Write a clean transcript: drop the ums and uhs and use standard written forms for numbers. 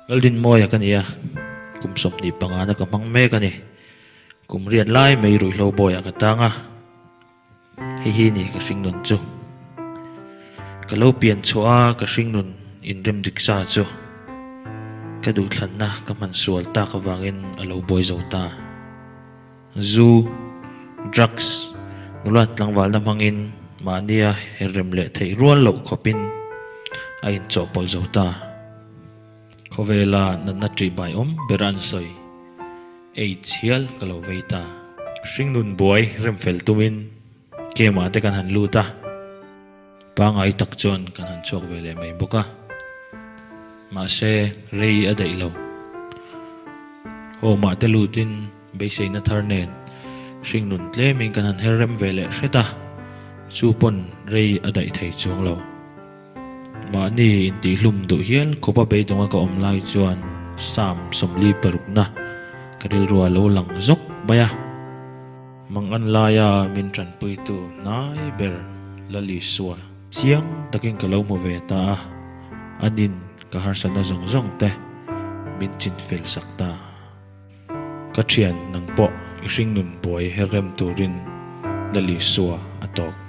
Laldinmawia ka ni a, kum 25 na ka hmang mek a ni. Kum riat lai mai ruihhlo bawiah ka tang a, hei hi ni ka hringnun chu. Ka lo pian chhuah a ka hringnun inrem dik sa chu ka duhthlanna ka hman sual tak avangin a lo buai zo ta. Zu, drugs, nula tlangvalna hmangin mahnia herrem leh theih rual loh khawpin a inchawhpawlh zo ta. Khawvela natna ṭihbai awm ber an sawi. AIDS hial ka lo vei ta. Hringnun buai remfel tumin Kemah te kan han lut a, pangai tak chuan kan han chhuak ve leh mai bawk a. Mahse, rei a daih lo. Home-ah te lutin beiseina thar nen hringnun tlemin kan han her rem ve leh hret a, chu pawn rei a daih thei chuang lo. Mahni intihhlum duh hial khawpa beidawnga ka awm lai chuan Psalm 46 ka rilru a lo lang zawk mai a. Mangan laia min tanpuitu hnai ber Lal Isua chiang takin ka lo hmu ve ta a, anin ka harsatna zawng zawng te min chinfel sak ta. Ka thian nang pawh i hringnun buai her rem turin Lal Isua a tawk.